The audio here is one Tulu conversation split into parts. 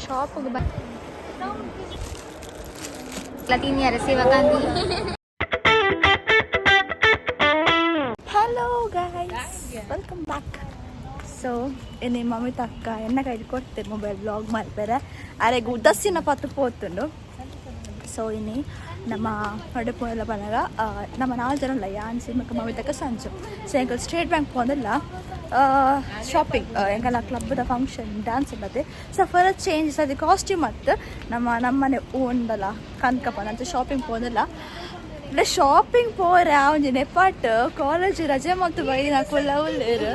ಶಾಪ್ಗೆ ಬ ತಿನ್ಯಾರ ಸೇವಕಾಂತಿ. Hello guys, welcome back. So ಎನ್ನೆ ಮಮ್ಮಿ ತಕ್ಕ ಎನ್ನ ಕೈಲಿ ಕೊಡ್ತೇನೆ ಮೊಬೈಲ್ ಬ್ಲಾಗ್ ಮಾಡ್ತಾರೆ. ಅರೆಗ್ ಉದಸ್ಸಿನ ಪತ್ತು ಪೋತುಂಡು. ಸೊ ಇನಿ ನಮ್ಮ ಹೊಡೆ ಪೋಯಲ್ಲ ಪನಗ ನಮ್ಮ ನಾಲ್ ಜನ ಉಲ್ಲ, ಯಾನ್, ಸೀಮಕ್ಕ, ಮಮ್ಮಿ ತಕ್ಕ, ಸಂಜು. ಸೊ ಎಂಕಲ್ ಸ್ಟೇಟ್ ಬ್ಯಾಂಕ್ ಪೋಂದಿಲ್ಲ ಶಾಪಿಂಗ್. ಎಂಕಲ ಕ್ಲಬ್ದ ಫಂಕ್ಷನ್ ಡ್ಯಾನ್ಸ್ ಇಲ್ಲದೆ. ಸೊ ಫರ್ ಚೇಂಜ್ ಅದು ಕಾಸ್ಟ್ಯೂಮ್ ಮತ್ತು ನಮ್ಮ ನಮ್ಮನೆ ಓಂಡಲ ಕನ್ಕಪ್ಪ ನಂತ ಶಾಪಿಂಗ್ ಪೋಂದಿಲ್ಲ. ಶಾಪಿಂಗ್ ಪೋರೆ ಆ ಒಂಜಿ ನೆಪಾಟ್ ಕಾಲೇಜ್ ರಜೆ ಮತ್ತು ಬೈದಿನ ಕುಲ್ಲ ಉಲ್ಲೇರು.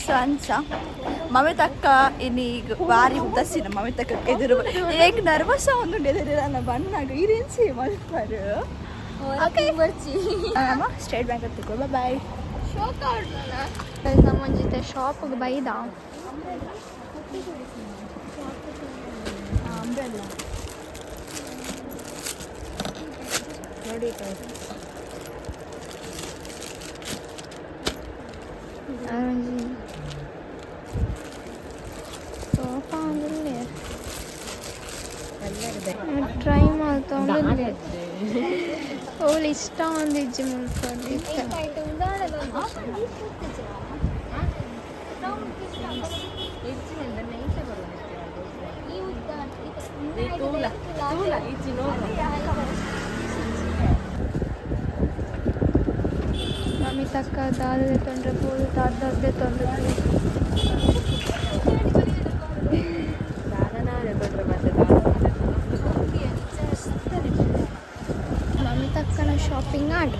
ಸೊ ಅಂಚ ಮಮ್ಮಿ ತಕ್ಕ ಇನಿ ಈಗ ಬಾರಿ ಉದಾಸೀನ. ಮಮ್ಮಿ ತಕ್ಕ ಎದುರು ಏಕ್ ನರ್ವಸ್ ಒಂದು ಎದುರು ನನ್ನ ಬಣ್ಣಾಗ ಇರೆನ್ಸಿ ಮಲ್ಪರು. ನಮ್ಮ ಸ್ಟೇಟ್ ಬ್ಯಾಂಕ್ ಹತ್ತಿಕೋ. ಬಾಯ್. ನಮ್ಮ ಜೊತೆ ಶಾಪ್ಗೆ ಬೈದ. ಅಂಬ್ರೆಲ್ಲ. ನೋಡಿ. ಒಂಜಿ ಸೋಫಾ ಒಂದಿಲ್ಲ, ಟ್ರೈ ಮಾಡ್ತೊಂದಿಲ್ಲ. ಅವಳು ಇಷ್ಟ ಒಂದಿಜ್ಜಿ ಮುಲ್ಪ. ಮಮ್ಮಿ ತಕ್ಕ ದಾದ ತೊಂದರೆ ಪೋದು ದಾದ ತೊಂದರೆ. ಮಮ್ಮಿ ತಕ್ಕನ ಶಾಪಿಂಗ್ ಆಡ್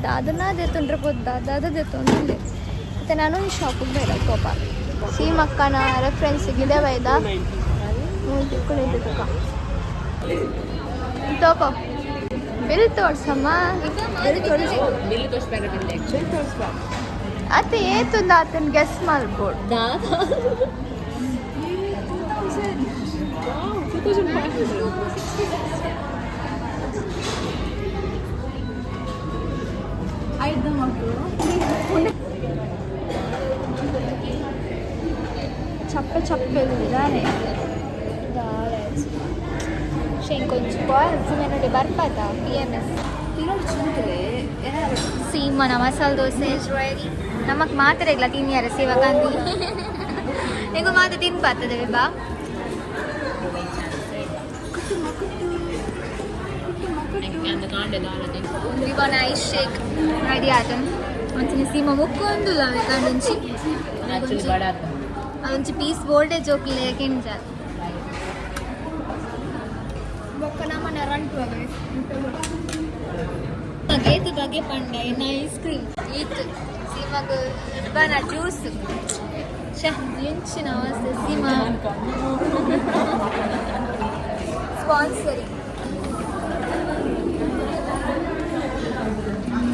ದಾದನ ಅದೇ ತೊಂದರೆ ಪೋದು ದಾದ ತೊಂದರೆ. ಮತ್ತು ನಾನು ಈ ಶಾಪಿಗೆ ಬೇಡ ಕೋಪ. ಸೀಮಕ್ಕನ ರೆಫರೆನ್ಸ್ ಇದೆ ಬೈದ ಮೂರು. ತೋಪ ಬಿಲ್ ತೋರ್ಸಮ್ಮ. ಬಿಲ್. ಅತ್ತೆ ಏತುಂದ ಆತನ ಗೆಸ್ ಮಾಡ್ಬೋದು. ಐದು ಮಕ್ಕಳು ಚಪ್ಪೆ ಚಪ್ಪೆ ಇದ್ದಾನೆ. ಇಂಕೊಂಚು ಬಾಯ್ಸ್ ನೋಡಿ ಬರ್ಪಾತ PMS. ತಿನ್ನೋದು ಚಿಂತಲೆ. ಸೀಮನ ಮಸಾಲೆ ದೋಸೆ is ready. ನಮಕ್ ಮಾತ್ರ ಇಲ್ಲ ತಿನ್ಯಾರ ಸೇವಕಾಂತಿ. ಎಂಗು ಮಾತ್ರ ತಿನ್ಪಾತದೆ ಬಾ. ವಿವನ ಐಸ್ ಶೇಕ್ ರೆಡಿ ಆತ. ಒಂಚಿನ ಸೀಮ ಮುಕ್ಕೊಂದುಲ್ಲ ಬೇಕಂಡುಂಚಿ ಅದೊಂಚಿ ಪೀಸ್ ವೋಲ್ಟೇಜ್ ಹೋಗ್ಲಿ ಕೆಂಜ ಬೊಕ್ಕ ನಮ್ಮನೆ ರಂಟು ಏತು ಬಗೆ ಪಂಡ ಇನ್ನ ಐಸ್ ಕ್ರೀಮ್ ಈತು ಸೀಮಗ್ ಬನ ಜ್ಯೂಸ್. ಶ ಎಂಚಿನ ಅವಸ್ಥೆ. ಸೀಮಾ ಸ್ಪಾನ್ಸರಿಂಗ್.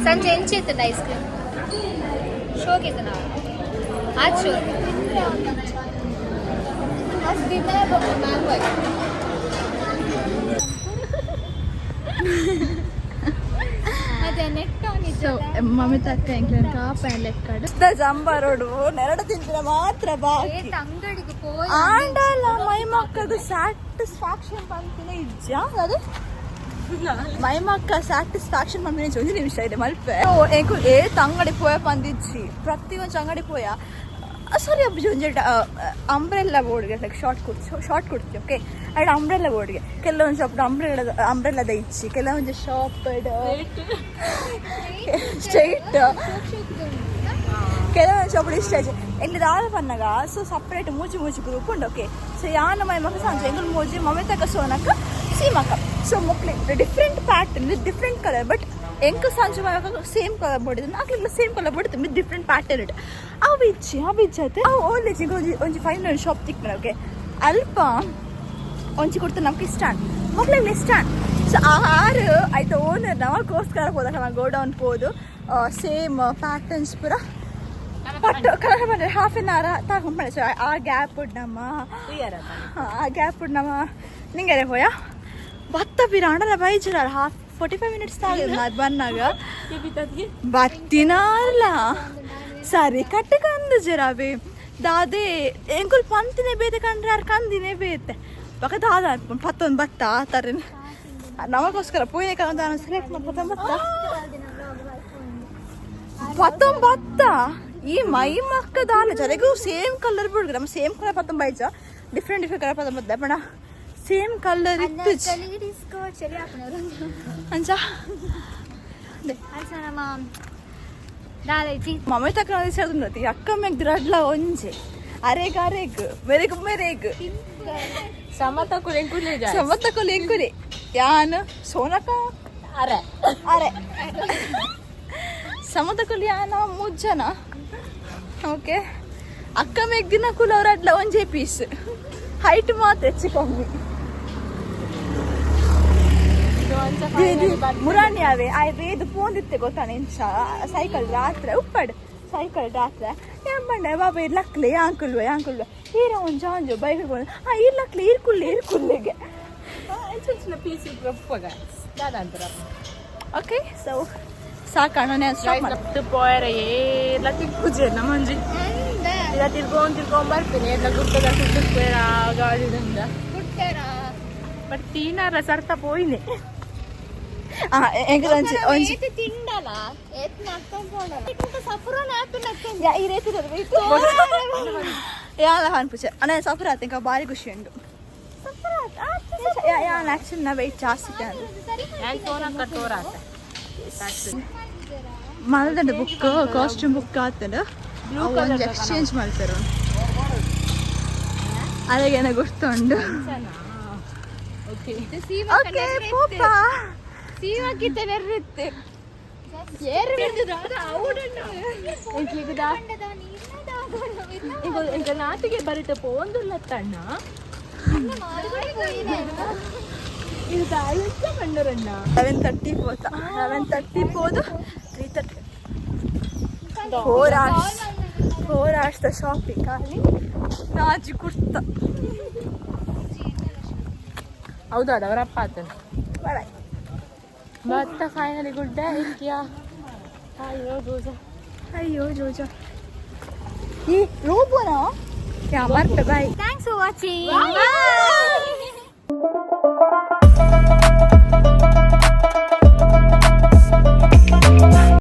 ಸಂಜೆ ಎಂಚ ಐಸ್ ಕ್ರೀಮ್ ಶೋಕಿತ್ತು ನಾವು ಆಚು ಮ್ಯಾಂಗೋ. ಅದೇ ನೆಟ್ ಆನ್. ಸೊ ಮಮ್ಮಿ ತಕ್ಕ ಎಂಕ್ಲೆನ್ ಕಾಪ ಲೆಕ್ಕಡ್ ಜಂಬಾರೋಡು ನೆರಡು ತಿಂತಿನ ಮಾತ್ರ ಬಾಕಿ. ಅಂಗಡಿಗೆ ಪೋಯ್. ಆಂಡಲ ಮೈ ಮಕ್ಕಳು ಸ್ಯಾಟಿಸ್ಫ್ಯಾಕ್ಷನ್ ಪನ್ಪಿನ ಇಜ್ಜ. ಅದು ಮೈ ಮಕ್ಕ ಸ್ಯಾಟಿಸ್ಫ್ಯಾಕ್ಷನ್ ಪನ್ಪಿನ ಇಜ್ಜ. ಒಂದು ನಿಮಿಷ ಇದೆ ಮಲ್ಪೆ ಎಂಕು ಏತ್ ಅಂಗಡಿ ಪೋಯ ಪಂದಿಜ್ಜಿ. ಪ್ರತಿ ಒಂಜಿ ಅಂಗಡಿ ಪೋಯ. ಸಾರಿ, ಅಬ್ಬಿ ಒಂಜಿ ಅಂಬ್ರೆಲ್ಲ ಬೋರ್ಡ್ಗೆ like short kurti, short kurti okay. And umbrella ಬೋರ್ಡ್ಗೆ ಕೆಲವೊಂದು ಶಾಪ್ ಅಂಬ್ರೆಲ್ಲ ಅಂಬ್ರೆಲ್ಲದ ಇಜ್ಜಿ. ಕೆಲವೊಂದು ಶಾಪ್ ಸ್ಟ್ರೈಟ್, ಕೆಲವೊಂದು ಶಾಪ್ ಇಷ್ಟ ಇಜ್ಜಿ. ಎಂಗ್ಲ ದಾದ ಪನ್ನಗ ಸೊ ಸಪ್ರೇಟ್ ಮೂಜಿ ಮೂಜಿ ಗ್ರೂಪ್ ಉಂಡು ಓಕೆ. ಸೊ ಯಾನ ಮೈ ಮಕ್ಕ ಸಂಜೆ ಎಂಗುಲ್ ಮೂಜಿ, ಮಮಿತಕ್ಕ, ಸೋನಕ್ಕ, ಸೀಮಕ್ಕ. ಸೊ ಮೊಕ್ಲೆ different pattern with different colour, but ಎಂಕ್ ಸಂಜೆ ಮಕ್ಕ ಸೇಮ್ ಕಲರ್ ಬೋಡಿದ್ದು, ನಾಲ್ಕು ಸೇಮ್ ಕಲರ್ ಬೋಡಿತ್ತು ವಿತ್ ಡಿಫ್ರೆಂಟ್ ಪ್ಯಾಟರ್ನ್ it. ಅವು ಇಜ್ಜಿ, ಅವು ಇಜ್ಜಿ ಆಯ್ತು. ಅವು ಓನ್ಲಿ ಒಂಜಿ ಒಂಜಿ ಫೈನಲ್ ಶಾಪ್ ತಿಕ್ನ ಓಕೆ. ಅಲ್ಪ ಒಂಜಿ ಕೊಡ್ತು ನಮ್ಗೆ ಇಷ್ಟ ಮಕ್ಳಿಗೆ ಇಷ್ಟ. ಸೊ ಆರು ಆಯ್ತು ಓನರ್ ನಮಗೋಸ್ಕರ ಹೋದಾಗ ನಮ್ಮ ಗೋಡೌನ್ ಪೋದು ಸೇಮ್ ಪ್ಯಾಟರ್ನ್ಸ್ ಪೂರ ಪಟ್ಟು ಕಲರ್ ಬಂದರೆ ಹಾಫ್ ಆನ್ ಅವರ್ ತಗೊಂಡ್ಬಂಡೆ. ಸೊ ಆ ಗ್ಯಾಪ್ ನಮ್ಮ ಆ ಗ್ಯಾಪ್ ನಮ್ಮ ನಿಂಗೆರೆ ಹೋಯ ಬತ್ತ ಬಿರಾಂಡಲ ಬೈಜರ ಹಾಫ್ 45 ಮಿನಿಟ್ಸ್ ತಾಗಿಲ್ಲ. ಅದು ಬಂದಾಗ ಬತ್ತಿನಾರ್ಲ ಸರಿ ಕಟ್ಟಕಂದು ಜರಾಬಿ. ದಾದೆ ಎಂಕುಲು ಪಂತಿನೇ ಬೇತೆ ಕಂಡ್ರೆ ಯಾರು ಕಂದಿನೇ ಬೇತೆ ಬಕ ದಾದ ಅನ್ಕೊಂಡು ಪತ್ತೊಂದು ಬತ್ತ ಆ ಥರ ನಮಗೋಸ್ಕರ ಪೂಜೆ ದಾನ ಸೆಲೆಕ್ಟ್ ಪತ್ತೊಂದು ಬತ್ತ ಪತ್ತೊಂದು ಬತ್ತ ಈ ಮೈ ಮಕ್ಕ ದಾಲ ಜರೆಗೂ ಸೇಮ್ ಕಲರ್ ಬಿಡ್ಗ ನಮ್ಮ ಸೇಮ್ ಕಲರ್ ಪತ್ತೊಂದು ಬೈಜ ಡಿಫ್ರೆಂಟ್ ಡಿಫ್ರೆಂಟ್ ಕಲರ್ ಪತ್ತೊಂದು ಬತ್ತ ಪಣ ಸೇಮ್ ಕಲರ್ ಇತ್ತು. ಡಿಸ್ಕೋ ಚಳಿ ಹಾಕೋಣ. ಅಂಚ. ಅಂಚ ನಮ್ಮ ದಾದೈತಿ. ಮಮತಾ ಸೇರ್ದುಂಡತಿ ಅಕ್ಕ ಮೆಗ್ ರಡ್ಲ ಒಂಜೆ ಅರೆಗ್ ಅರೆಗ್ ಮೆರೆಗ್ ಮೆರೆಗ್. ಸಮತ ಕುಲೆಂಕುಲೆ. ಸಮತ ಕುಲೆ ಎಂಕುಲೆ ಯಾನ್ ಸೋನಕ. ಅರೆ. ಅರೆ ಸಮತ ಕುಲಿ ಯಾನ ಮೂರು ಜನ. ಓಕೆ, ಅಕ್ಕ ಮೆಗ್ದಿನ ಕುಲ ಅವ್ರ ಅಡ್ಲ ಒಂಜೆ ಪೀಸ್, ಹೈಟ್ ಮಾತ್ರ ಹೆಚ್ಚು ಕಮ್ಮಿ. ಮುರಾಣಿ ಅವೆ ಆಯ್ ವೇದು ಪೋಂದಿತ್ತೆ ಗೊತ್ತಾನೆ ಇಂಚ ಸೈಕಲ್ ರಾತ್ರೆ ಉಪ್ಪಡ್ ಸೈಕಲ್ ರಾತ್ರೆ ಏನ್ ಬಂಡೆ ಬಾಬಾ ಇರ್ ಲಕ್ಲೆ ಯಾಂಕುಲ್ವೆ ಯಾಂಕುಲ್ವೆ ಈರ ಒಂಜ ಒಂಜು ಬೈಕ್ ಆ ಇರ್ ಲಕ್ಲೆ ಇರ್ ಕುಲ್ಲೆ ಇರ್ ಕುಲ್ಲೆಗೆ. ಚಿನ್ನ ಚಿನ್ನ ಪೀಸ್ ಇಪ್ಪಗ ದಾದ ಅಂತಾರ. ಓಕೆ, ಸೊ ಸಾಕಣ್ಣ ಸ್ಟಾಪ್ ಮಾಡಿ. ಪೋಯರ ಏರ್ಲ ತಿಕ್ಕುಜೆ ನಮ್ಮಂಜಿ ಇಲ್ಲ ತಿರ್ಗೊಂಡ್ ತಿರ್ಗೊಂಡ್ ಬರ್ತೀನಿ ಎಲ್ಲ ಗುರ್ತದ ಸುತ್ತುಪೇರ ಗಾಡಿದಿಂದ. ಬಟ್ ತೀನಾರ ಸರ್ತ ಪೋಯಿನೆ. ಆ ಎಂಕಲ್ ಒಂಜಿ ಒಂಜಿ ತಿಂಡಲ ಏತ್ ನಕ್ಕೊಂಡ್ ಪೋಂಡಲ ಸಪುರನ ಆತು ನಕ್ಕೊಂಡ್. ಯಾ ಈ ರೇತಿ ಯಾಲ ಅನ್ಪುಚೆ ಅಣ್ಣ ಸಫರ್ ಆತ ఇంకా ಭಾರಿ ಖುಷಿ ಉಂಡು. ಯಾ ಯಾನ್ ಆಕ್ಚುಲಿ ನಾ ವೆಯ್ಟ್ ಜಾಸ್ತಿ ಅಂದ್ರೆ. ಯಾನ್ ಸೋನಕ್ಕ ತೋರಾತ. ಮಲ್ದಂಡ ಬುಕ್ ಕಾಸ್ಟ್ಯೂಮ್ ಬುಕ್ ಆತಂಡ ಒಂಜಿ ಎಕ್ಸ್ಚೇಂಜ್ ಮಾಡ್ತಾರೆ ಅದಾಗೇನ ಗೊತ್ತುಂಡು. ಓಕೆ. ಓಕೆ ಪೋಪ. ಸೀಮಕ್ಕಿತ್ತ ನೆರ್ರಿತ್ತೆ ಏರು. ಎಂಕ ನಾಟಿಗೆ ಬರಿತ ಪೋಂದುಲ್ಲ ತಣ್ಣ ಇದು ದಾಯಿಸ ಬಂಡರಣ್ಣ. 11:30 ಪೋತ, 11:30 ಪೋದು 3:30, 4 hours, 4 hours the shopping ಖಾಲಿ ನಾಜಿ ಕುರ್ತ. ಹೌದಾ ಅವರಪ್ಪ ಆತನ. ಬಾಯ್. ಮತ್ತೆ ಫೈನಲಿ ಗುಡ್ಡ ಇಕ್ಕಿಯಾ ಅಯ್ಯೋ ಜೋಜ. ಅಯ್ಯೋ ಜೋಜ ಈ ರೋಬೋನಾ ಯಾ ಮರ್ತೆ boy. Thanks for watching. Bye.